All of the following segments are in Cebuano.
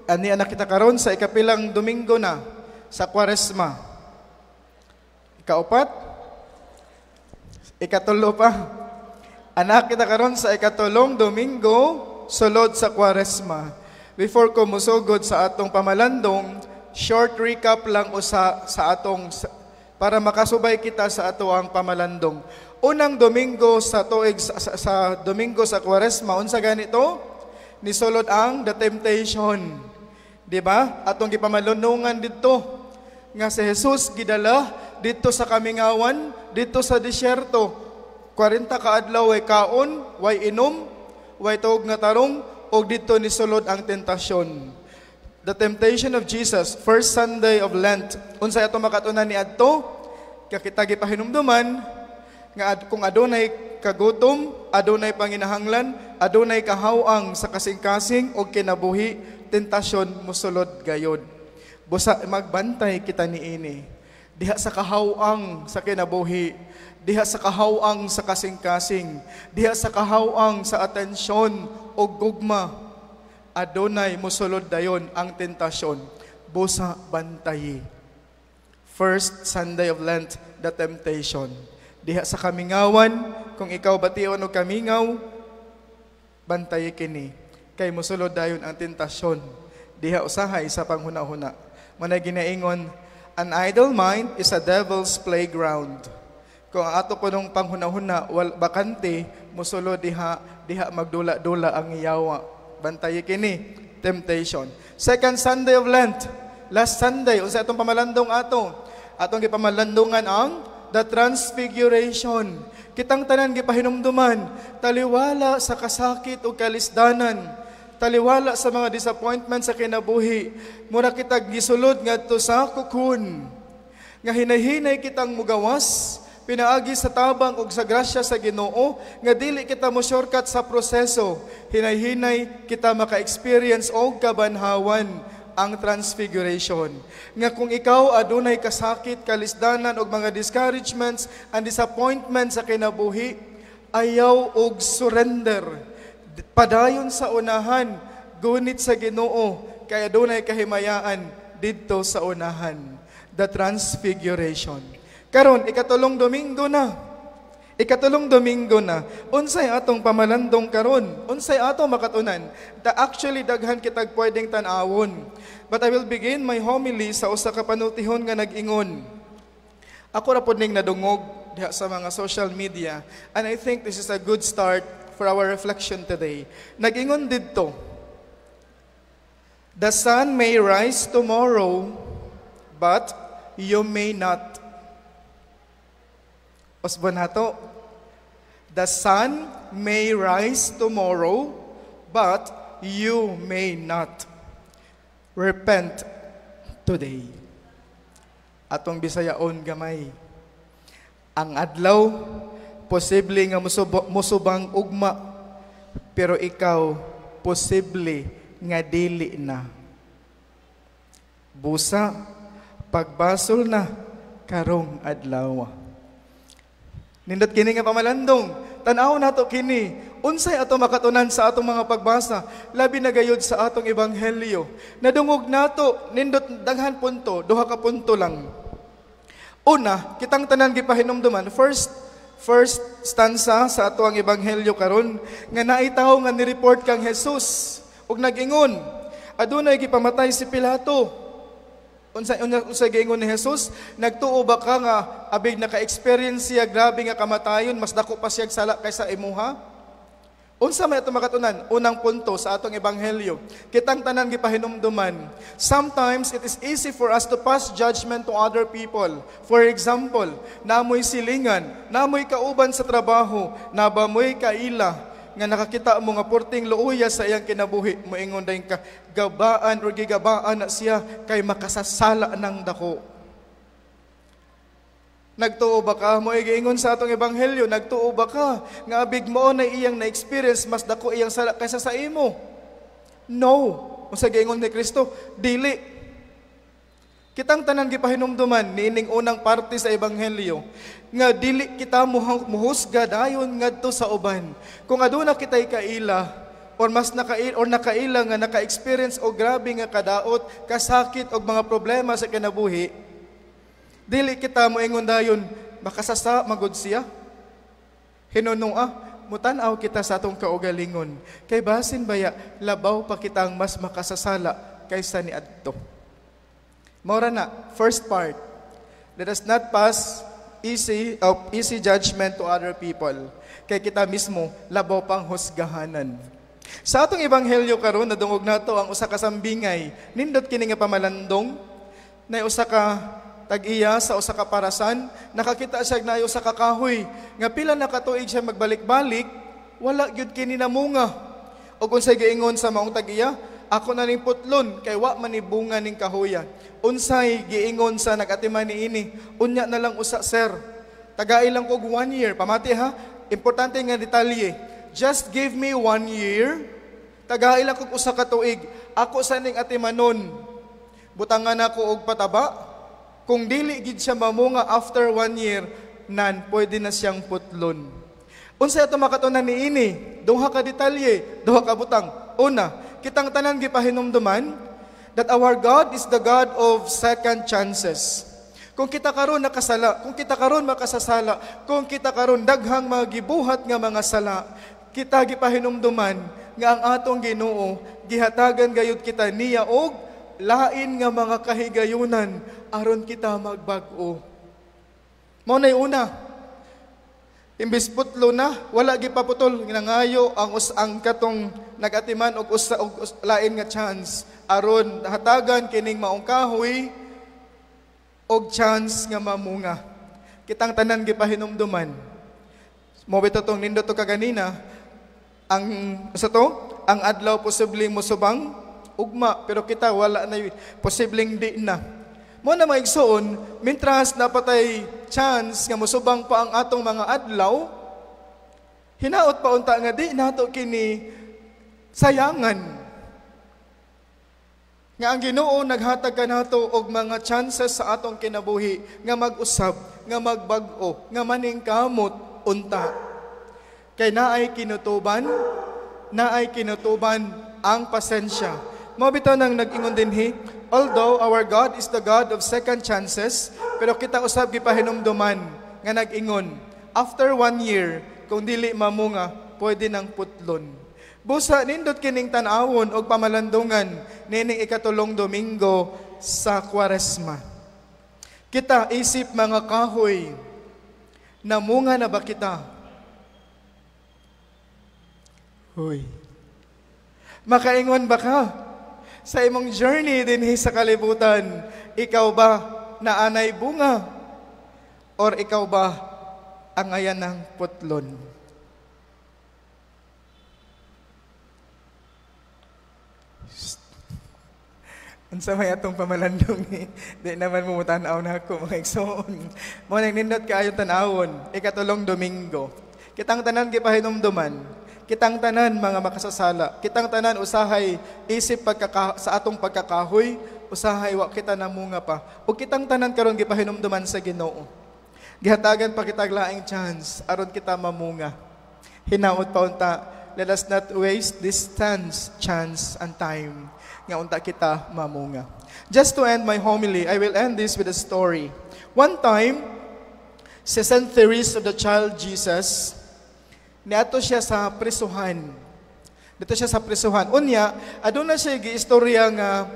Ani anak kita karon sa ikapilang Domingo na sa Kwaresma? Ikaupat? Ikatulo pa. Anak kita karon sa ikatulong Domingo sulod sa Kwaresma. Before ko musugod sa atong pamalandong, short recap lang usa sa atong para makasubay kita sa ato ang pamalandong. Unang Domingo sa tuig sa Domingo sa Kwaresma, unsa ganito? Nisulod ang the temptation. Di ba? Atong gipamalunungan didto nga si Jesus gidala didto sa kamingawan, didto sa disyerto. 40 ka adlaw way kaon, way inom, way tuog nga tarong, ug didto nisulod ang tentasyon. The temptation of Jesus, first Sunday of Lent. Unsay ato makatunan ni adto? Kakita gipahinumduman nga kung adunay kagutom, adunay panginahanglan, adunay kahawang sa kasing-kasing o kinabuhi, tentasyon mosulod gayod. Busa magbantay kita niini. Diha sa kahawang sa kinabuhi, diha sa kahawang sa kasing-kasing, diha sa kahawang sa atensyon o gugma, adunay mosulod dayon ang tentasyon. Busa bantayi. First Sunday of Lent, the temptation. Diha sa kamingawan, kung ikaw bation og kamingaw, bantayi kini. Kay mosulod dayon ang tentasyon. Diha usahay sa panghuna-huna. Manay ginaingon, "An idle mind is a devil's playground." Kung ang ato kunong panghuna-huna wal bakante, mosulod diha, diha magdula-dula ang yawa. Bantayi kini, temptation. Second Sunday of Lent, last Sunday, unsa atong pamalandong ato? Atong gipamalandungan ang the transfiguration. Kitang tanan gipahinumduman, taliwala sa kasakit ug kalisdanan, taliwala sa mga disappointment sa kinabuhi, mura kita gisulod ngadto sa cocoon. Nga hinay-hinay kitang mugawas, pinaagi sa tabang ug sa grasya sa Ginoo, nga dili kita mo shortcut sa proseso. Hinay-hinay kita maka-experience og kabanhawan, ang transfiguration. Nga kung ikaw adunay kasakit, kalisdanan og mga discouragements and disappointments sa kinabuhi, ayaw og surrender. Padayon sa unahan, gunit sa Ginoo, kay adunay kahimayaan didto sa unahan. The transfiguration. Karon, ikatulong Domingo na. Ikatulong Domingo na. Unsay atong pamalandong karon? Unsay ato makatunan? Da actually daghan kitag pwedeng tan-awon. But I will begin my homily sa usa ka panultihon nga nag-ingon. Ako ra pod ning nadungog diha sa mga social media, and I think this is a good start for our reflection today. Nag-ingon didto, "The sun may rise tomorrow, but you may not." Usbon nato. "The sun may rise tomorrow, but you may not. Repent today." Atong bisayaon gamay. Ang adlaw, posible nga musubang ugma, pero ikaw, posible nga dili na. Busa, pagbasol na karong adlaw. Nindot kini nga pamalandong. Tan-aw nato kini. Unsay ato makatunan sa atong mga pagbasa, labi na gayud sa atong ebanghelyo? Nadungog nato, nindot daghan punto, duha ka punto lang. Una, kitang tanan gipahinumduman, first stanza sa ato ang ebanghelyo karon nga naay tawo nga ni-report kang Jesus ug nag-ingon, "Adunay gipamatay si Pilato." Unsa giingon ni Jesus? "Nagtuo ba ka nga abig naka-experience siya grabe nga kamatayon, mas dako pa siya sala kaysa imuha?" Unsa may ato makatunan? Unang punto sa atong ebanghelyo. Kitang tanan gipahinumduman. Sometimes it is easy for us to pass judgment to other people. For example, namoy silingan, namoy kauban sa trabaho, nabamoy kaila nga nakakita mo nga porting luoya sa iyang kinabuhi, moingon dayon ka, "Gabaan or gigabaan na siya kay makasasala ng dako." Nagtuo ba ka? Mo giingon sa atong ebanghelyo, nagtuo ba ka nga abig mo na iyang na-experience, mas dako iyang sala kaysa sa imo? No. Unsa giingon ni Kristo? Dili. Kitang tanan gipahinumduman niining unang parte sa ebanghelyo nga dili kita muhusga dayon ngadto sa uban. Kung aduna kitay kaila, or mas nakail or nakaila nga naka-experience og grabe nga kadaot, kasakit og mga problema sa kinabuhi, dili kita moingon dayon, "Makasasa magud siya." Hinunua, mutan-aw kita sa atong kaugalingon. Kay basin baya, labaw pa kitang mas makasasala kaysa niadto. Mao ra na, first part. Let us not pass easy judgment to other people. Kay kita mismo, labaw pang husgahanan. Sa atong ebanghelyo karon, nadungog nato ang usa ka sambingay. Nindot kini nga pamalandong na usa ka tag-iya sa usa ka parasan, nakakita siya na usa ka kahoy nga pila na ka tuig siya magbalik-balik, wala gyud kini namunga. Og unsay giingon sa maong tag-iya? "Ako na ning putlon kay wa man ni bunga ning kahoya." Unsay giingon sa nag-atiman niini? "Unya na lang usa, sir. Tagai lang kog one year." Pamati ha, importante nga detalye. "Just give me one year. Tagai lang kog usa ka tuig. Ako sa ning atimanon. Butangan ako og pataba. Kung dili gid siya mamunga after one year, nan pwede na siyang putlon." Unsa ato makatunan niini? Duha ka detalye, duha ka butang. Una, kitang tanan gipahinumduman that our God is the God of second chances. Kung kita karon nakasala, kung kita karon makasasala, kung kita karon daghang mga gibuhat nga mga sala, kita gipahinumduman nga ang atong Ginoo, gihatagan gayud kita niya og lain nga mga kahigayunan aron kita magbag-o. Mao nay una. Imbis putlo na, wala gipaputol, nangayo ang katong nagatiman og usa og lain nga chance aron hatagan kining maong kahoy og chance nga mamunga. Kitang tanan gipahinumduman. Mao bitaw tong nindot to kaganina, ang sa to, ang adlaw posibleng mosubang ugma, pero kita wala na, posibleng di na. Mao na, mga igsoon, mintras napatay chance nga mosubang pa ang atong mga adlaw, hinaot pa unta nga di nato kini sayangan. Nga ang Ginoo naghatag kanato og mga chances sa atong kinabuhi nga mag-usab, nga magbag-o, nga maningkamot unta. Kay naay kinutuban ang pasensya. Mao bitaw nang nag-ingon dinhi, although our God is the God of second chances, pero kita usab gipahinumduman nga nag-ingon, after one year, kung dili mamunga, pwede nang putlon. Busa nindot kining tan-awon og pamalandungan nining ikatulong Domingo sa Kwaresma. Kita isip mga kahoy, namunga na ba kita? Huy. Makaingon ba ka sa imong journey dinhi sa kalibutan, ikaw ba naanay bunga? Or ikaw ba ang ayan ng putlon? Shh. Unsa may atong pamalandong ni? Di naman mo tan-aw na ako, mga igsoon. Mao nang nindot kaayo tan-awon, ikatulong Domingo. Kitang tanan gipahinumduman, kitang tanan mga makasasala, kitang tanan usahay isip sa atong pagkakahoy, usahay wa kita namunga pa. O kitang tanan karon gipahinumduman sa Ginoo. Gihatagan pa kitag laing chance aron kita mamunga. Hinaot pa unta, let us not waste this chance and time nga unta kita mamunga. Just to end my homily, I will end this with a story. One time, si Saint Therese of the Child Jesus, niadto siya sa prisuhan. Dito siya sa prisuhan. Unya, aduna siya giistorya nga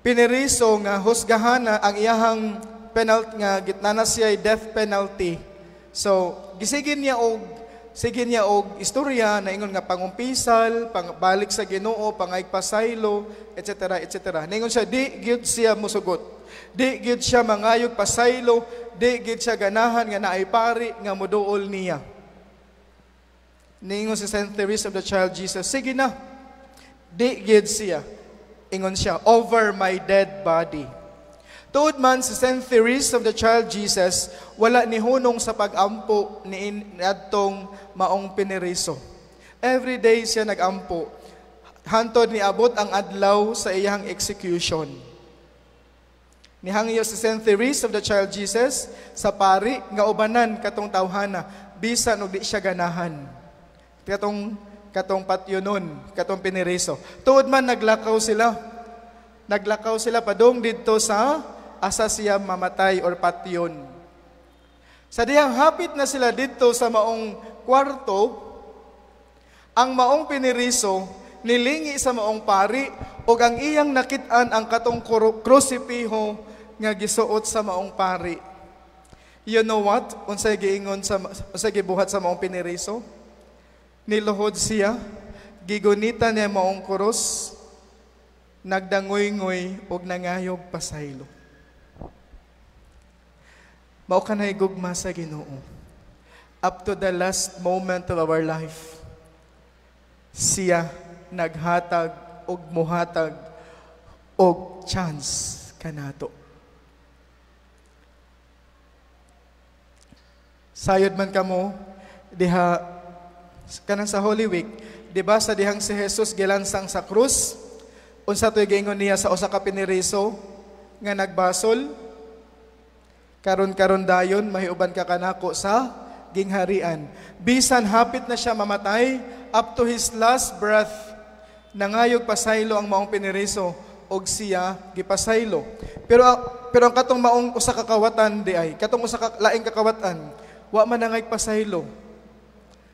pineriso nga husgahan na ang iyahang penalty nga gitna na siya death penalty. So, gisigin niya og istorya na ingon nga pangumpisal, pangbalik sa Ginoo, pangayog pasaylo, etc. etc. Ningon siya di gyud siya musugot. Di gyud siya mangayog pasaylo, di gyud siya ganahan nga naay pari nga moduol niya. Ningon si Saint Therese of the Child Jesus, "Sige na." Di gyud siya. Ingon siya, "Over my dead body." Tuod man si Saint Therese of the Child Jesus, wala ni hunong sa pag-ampo ni adtong maong pineriso. Every day siya nag-ampo. Hantod niabot ang adlaw sa iyang execution. Nihangyo si Saint Therese of the Child Jesus sa pari nga ubanan katong tawhana, bisan og di siya ganahan. Katong katong patyonon, katong piniriso. Tuod man naglakaw sila. Naglakaw sila padung didto sa asa siya mamatay or patyon. Sa dihang hapit na sila didto sa maong kwarto, ang maong piniriso nilingi sa maong pari ug ang iyang nakit-an ang katong krusipiho nga gisuot sa maong pari. You know what? Unsay giingon sa unsay gibuhat sa maong piniriso? Niluhod siya, gigunita niya maong krus, nagdangoy-ngoy ug nangayog pasaylo. Mao kanay gugma sa Ginoo. Up to the last moment of our life, siya naghatag og muhatag og chance kanato. Sayod man kamo diha kanang sa Holy Week, di ba, sa dihang si Jesus gilansang sa krus, unsa to'y giingon niya sa usa ka piniriso nga nagbasol? "Karon-karon dayon mahiuban ka kanako sa gingharian." Bisan hapit na siya mamatay, up to his last breath, nangayog pasaylo ang maong piniriso og siya gipasaylo. Pero pero ang katong maong usa ka kawatan di ay, katong usa ka laing kakawatan, wa man nangayog pasaylo.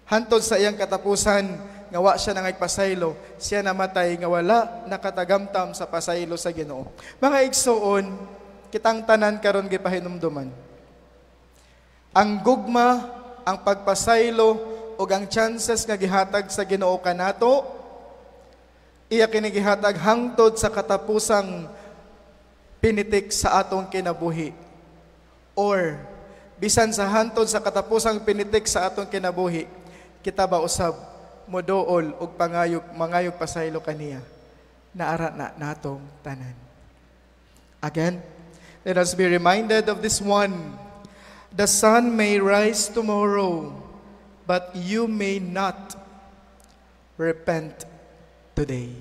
Hantod sa iyang katapusan nga wa siya nangayog pasaylo, siya namatay nga wala nakatagamtam sa pasaylo sa Ginoo. Mga igsoon, kitang tanan karon gipahinumduman. Ang gugma, ang pagpasaylo ug ang chances nga gihatag sa Ginoo kanato, iya kini gihatag hangtod sa katapusang pinitik sa atong kinabuhi. Or bisan sa hantod sa katapusang pinitik sa atong kinabuhi, kita ba usab moduol og pangayog mangayog pasaylo kaniya? Naara na natong tanan. Again, let us be reminded of this one. The sun may rise tomorrow, but you may not repent today.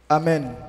Amen.